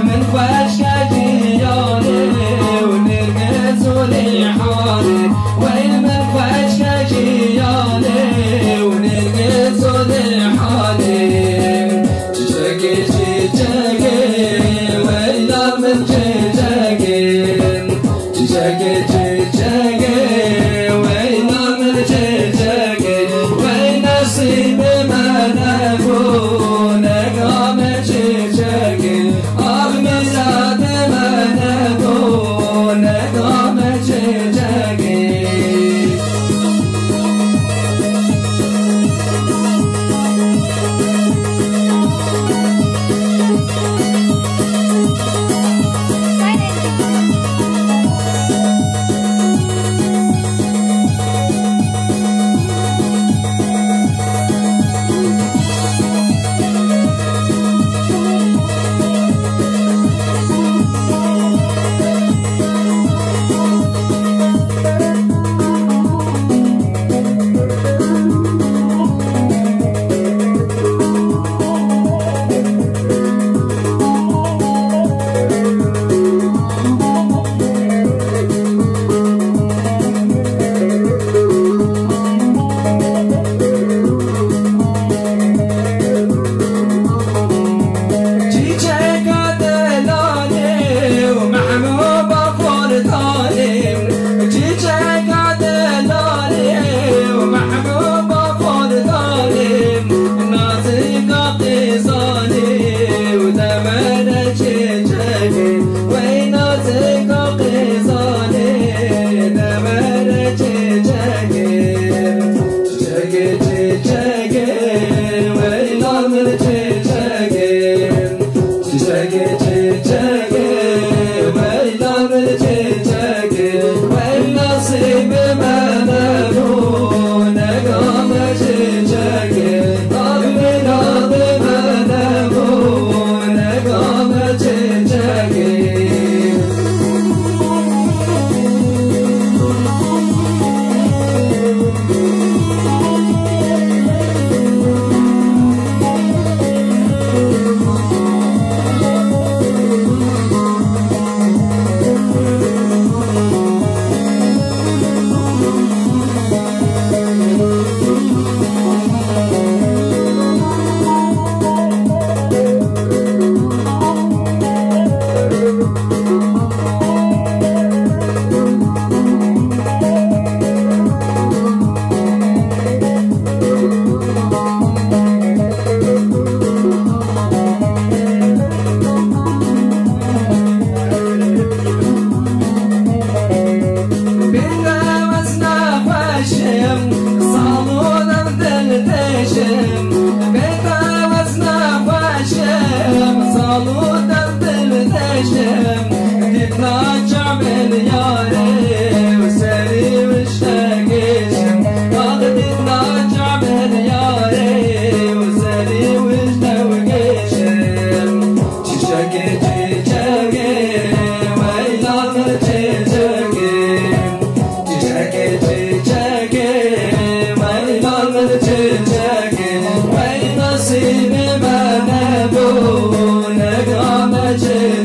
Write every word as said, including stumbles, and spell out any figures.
Min xweşke jiyanê û nêrgiz û rîhanê, wey min xweşke jiyanê û nêrgiz û rîhanê. Çiçekê, çiçekê, weyla min çiçekê. Çiçekê, çiçekê, weyla min çiçekê, wey nesîbê me nebû, nega me çiçekê, ax miradê me nebû, nega me çiçekê. Çîçeka delalê û mehbûba xortanê, çîçeka delalê û mehbûba xortanê, nazika qêzanê û demere çiçekê, wey nazika qêzanê, demere çiçekê. Çiçekê, çiçekê, weyla min çiçekê. Çiçekê, çiçekê, weyla min çiçekê. Wey nesîbê me nebû, nega me çiçekê. Ax miradê me nebû, nega me çiçekê. Bêdewez nexweş im, sal û dev dildeş im. Bêdewez nexweş im, sal û dev dildeş im. Dîtna çavên yarê û serî wişte gêş im. Ax dîtna çavên yarê û serî wişte gêş im. Çiçekê, çiçekê, weyla min çiçekê. Çiçekê, çiçekê, weyla min çiçekê. Wey nesîbê me nebû, nega me çiçekê.